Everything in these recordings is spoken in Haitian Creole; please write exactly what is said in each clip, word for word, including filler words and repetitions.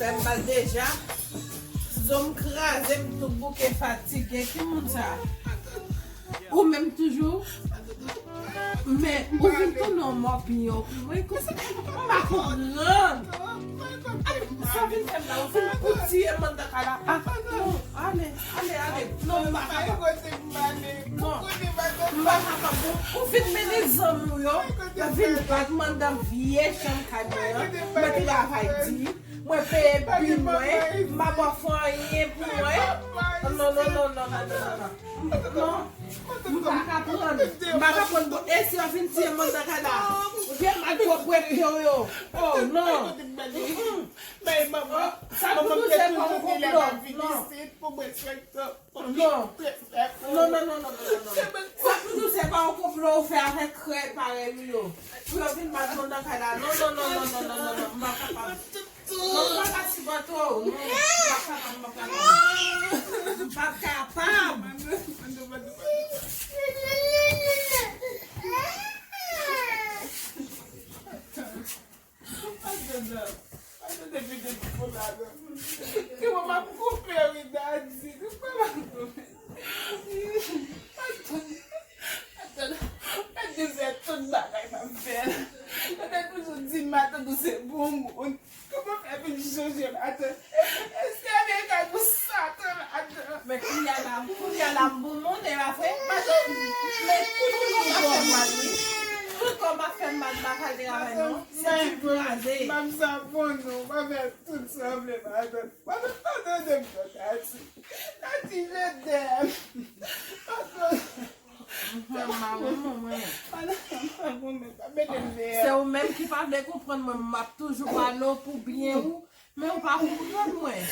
Fè m mal deja. Zo m kraze, m tou bouke, fatige. Ki moun sa? Ou menm toujou? Men, ou vin tounen yon mòpinyo. Mwen, konsa, m pa konprann. Sa w vin fè m la, ou vin pou tiye m anndan kay la. Ah, non, ale, ale, ale. Non, m pa kapab. Non, m pa kapab. Ou, ou vin mennen zanmi w yo, yo vin bat m anndan vye chanm kay mwen an. Mwen travay di, mwen peye bil mwen, m pa ba w fè anyen pou mwen. Non, non, non, non. Non. M pa ka pran. M pa ka pran. Bon, e si yo vin tiye m anndan kay la? Vye mal pwòpwete yo. Oh, non. Mm-mm. Oh, sa toujou se pa yon konplo. Non. Non. Non, non, non, non, non, non, non. Sa toujou se pa yon konplo ou fè avèk krèy parèy ou yo. Pou yo vin bat m anndan kay la. Non, non, non, non. M pa kapab. Non, m pa ka sipòte w. Non, m pa kapab, m pa kapab. M pa kapab. Atann, atann, pitit pou la, non. Ke mwen m ap koupe, wi, Dadi. Koupe m ap koupe. Atann, atann. Gade se tout bagay m ap fè. Yo te toujou di m, atann, ou se bon moun. Kòman fè vin chanje maten? Èske Amerika pou Satan maten? Men kounye a la, kounye a la, m pou moun, e pa vre? Maten, men tout kò m ap fè m mal, wi. Tout kò m ap fè m mal, m pa ka travay, non. Se ti kraze. M ap savon nou, m ap fè tout sa w vle, maten. Maten, tande m, tande, Tati. Tati, je t'aime. Maten. M fè m mal, wi, mwen. Se ou menm ki pa vle konprann mwen, m ap toujou pale w pou byen ou, men ou pa konprann mwen.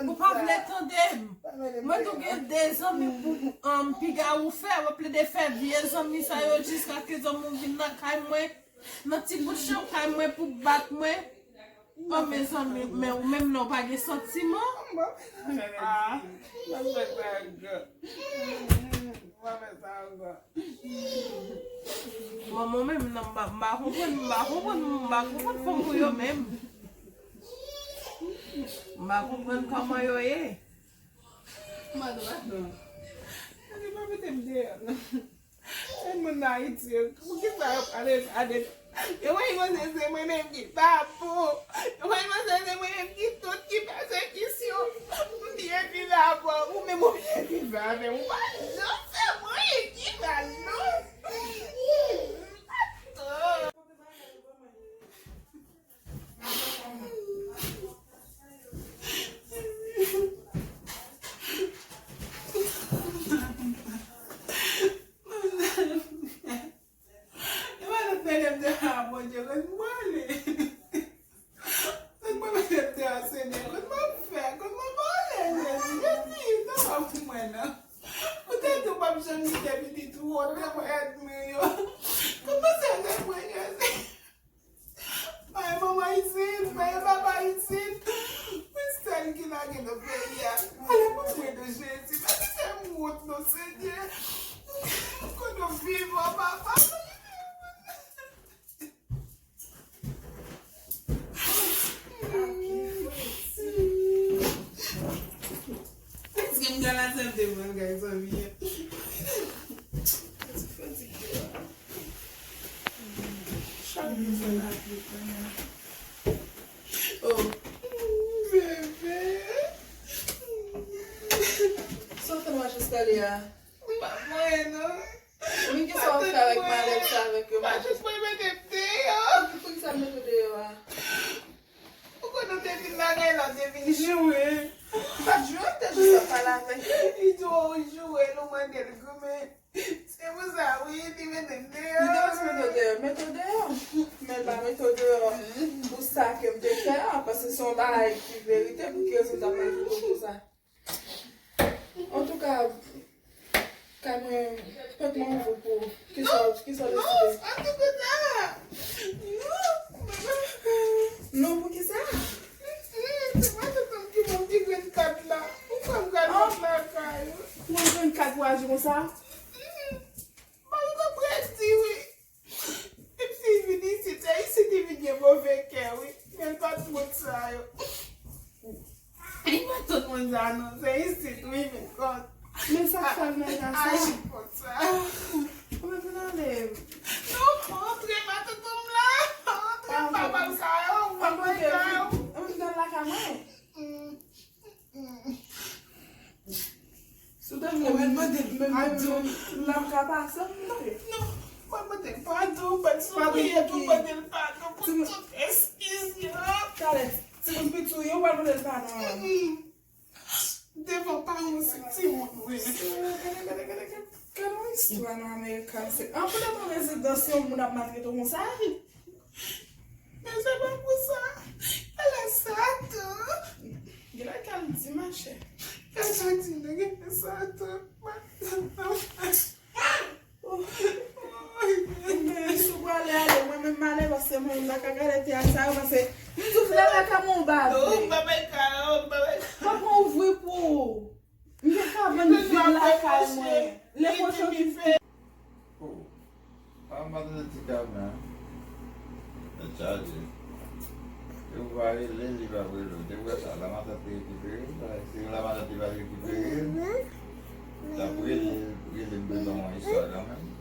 Ou pa vle tande m. Mwen tou gen de zanmi pou, um, piga ou fè, w ap plede fè vye zanmi sa yo jiskaske zanmi w vin nan kay mwen, nan ti bout chanm kay mwen pou bat mwen. Oh, mezanmi, men ou menm non, ou pa gen santiman? Ah. Bon, mwen menm non, m pa, m pa konprann, m pa konprann, m pa konprann fanm ou yo menm. M pa konprann kòman yo ye. Madan, madan. Gade, pa mete m deyò, non. E moun Ayiti yo, poukisa yo pale, pale? Yo wè yo se, se mwen menm ki pa bon. Yo wè yo se, se mwen menm ki tout, ki pèsekisyon. M byen viv avè w, ou menm ou byen viv avè m. Ou pa janm fè mwen ki mal, non. Mwen mete m deyò, Bondye, kot mwen ale? Kot mwen mete m deyò, Senyè? Kot mwen fè? Kot mwen prale, Jezi? Jezi, sa pa pou mwen, non. Ou te di w p ap janm kite pitit ou, ou te mwen ènmi yo. Kot mwen se mwen, Jezi? Mwen manman isit, mwen papa isit. Mwen sèl ki lage nan peyi a. Ale pou mwen de Jezi. Mwen se wont non, Senyè. Kote w vivan, papa? Èske m ka la sèl de mwen, guys, anvi? Chak jou se lapli kounye a. Oh, bebe. Sa w fè nan mach eskalye a? M pa mwen non. Men kisa w ap fè avèk malèt sa avèk yo? Mach eskalye mete m deyò. Poukisa mete w deyò a? Ou konn ou te vin lagay la, ou te vin joure. M pa t joure, m te jis ap pale avèk li. Li di w ou joure l, ou mande l goumen. Se pou sa, wi, li mete m deyò. Li te di mete w deyò, mete w deyò. Men l pa mete w deyò pou sa ke m te fè a, paske se yon bagay ki verite, pou ki rezon l t ap mal trete w pou sa? Antouka, kay mwen, pèt mwen ouvri pou ou. Kisa, kisa w deside? Non, non, pa di konsa. Non. Non, poukisa? Se pa tout moun ki ban m ti grenn kat la. Ou kwè m pral vòt lakay ou? Pran grenn kat pou aji konsa? Ba ou konprann di wi. Menm si li vin isit, se isit li vin gen move kè wi. Men l pa t moun sa yo. Li pa tout moun sa non, se isit wi, men kòt. Men sa k fè l nan eta sa? Aji konsa. Ou mèt vin ale. Non, pa antre, pa tout moun la. Pa antre, papa m sa yo, papa m sa yo. Ann vin lakay mwen. Si w ta vle menm, menm, menm, menm, l ap ka pase, m tonbe. Non, w ap mande l padon, w ap sipriye pou mande l padon pou tout eskiz yo. Talè, timoun piti w ye, w ap mande l padon. Devan paran w se timoun w ye. Gade, gade, gade, gade, gade yon istwa nan America. Se, an pou devan rezidans yon moun ap maltrete w konsa. Men se pa pou sa. Gade sa tou. Gade sa l di, machè. Gade sa l di, gade sa tou. Men si w prale ale, mwen menm m ale, paske mwen menm m pa ka gade teyat sa yo, paske m di w fè lakay mwen w pa vle. Non, m pa bay kay, m pa bay kay. Papa ouvri pou ou. M te ka vann vil lakay mwen. Lè pwochen ki fè. Oh. Ah, m pa tande ti kay mwen. Tèt chaje. Yo va rele, li va rele. Ou te wè sa, lamatant te rekipere l, se yon lamatant li va rekipere l. L ap rele, rele m bezwen yon istwa kanmenm.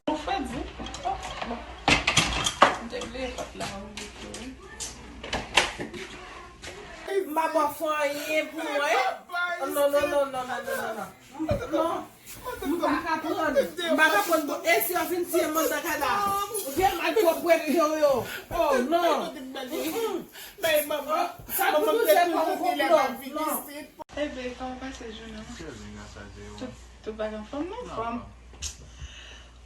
Ou fè di? Oh, bon. M te bliye pòt la, m bliye tou. M pa ba w fè anyen pou mwen. Non, non, non, non. Non. M pa ka pran. M pa ka pran. Bon, e si yo fin tiye m anndan kay la? Ou gen mal pwòp yo. Oh, non. Mm-mm. Sa pou nou se pa yon konplo. Non. Ebe, kòman pase jounen an? Trè byen, gras a Dye. Tout, tout bagay anfòm, non? Anfòm.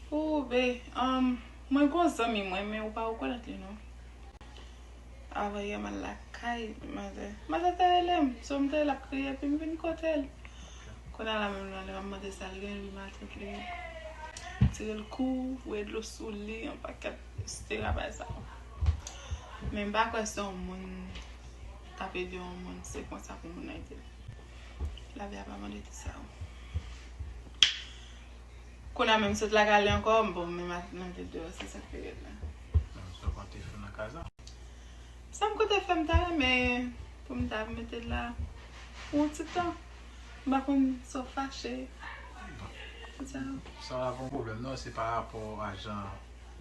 Ou be, um, mwen gon zanmi mwen, men ou pa rekonèt li non. Avan yè m al lakay manzè. Manzè te rele m, so m te la kriye, epi m vin kote l. Kounye a la menm nan, lè m ap mande sa l gen, li maltrete li. Tire l kou, voye dlo sou li, yon pakèt etsetera bagay sa yo. Men m pa kwè se yon moun t ap ede yon moun, se konsa pou moun nan ede l. Lavi a pa mande tout sa. Kounye a menm sot lakay li ankò, bon, men m ap mete deyò, se sa k te ret la. Menm sa w konte fè nan kay la? Sa m konte fè, m ta renmen pou m ta mete la pou yon ti tan. M pa konn si w fache. Sa. Sa pa yon pwoblèm non, se pa rapò a jan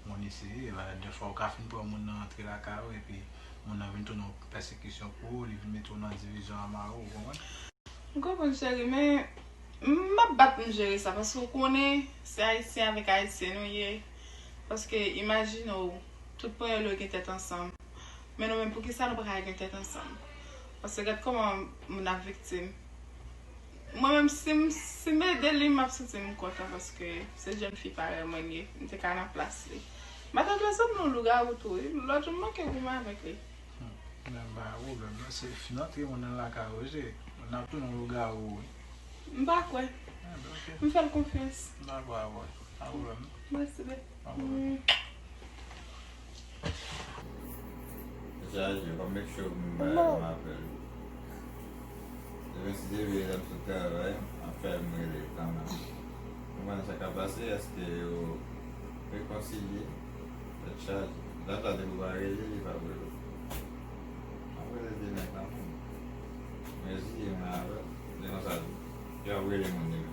moun isi ye, dèfwa ou ka fin pran moun nan antre lakay ou, epi moun nan vin tounen yon pèsekisyon pou ou, li vin mete w nan divizyon a mari w, ou konprann? M konprann cheri, men m ap bat pou m jere sa, paske ou konnen se ayisyen avèk ayisyen nou ye. Paske imajine w, tout panyòl yo gen tèt ansanm. Men nou menm, poukisa nou pa ka gen tèt ansanm? Paske gad kòman moun ap viktim. Mwen menm, si m, si m ede li, m ap santi m kontan, paske se jèn fi parèy mwen l ye. M te ka nan plas li. M pa ta dwe sanble yon lougawou tou wi. Lòt jou m manke goumen avèk li. Hmm. Men m pa gen pwoblèm non, se fin antre moun nan lakay ou je. N ap tounen lougawou wi. M pa kwè. Ah, ben, ok. M fè l konfyans. Dakò, dakò. Pa gen pwoblèm non. Mèsi, bebe. Pa gen pwoblèm. Hmm. Chaje, m ap make sure m bay yon apèl. Demen si Dye vle, lè m sot travay, m ap fè m rele kanmenm. M pa konn sa k ap pase, èske yo rekonsilye? Tèt chaje. Data depi w pa rele, li p ap rele w. M ap rele demen kanmenm. Mèsi, mwen avè w. Se konsa, yo ap rele moun demen.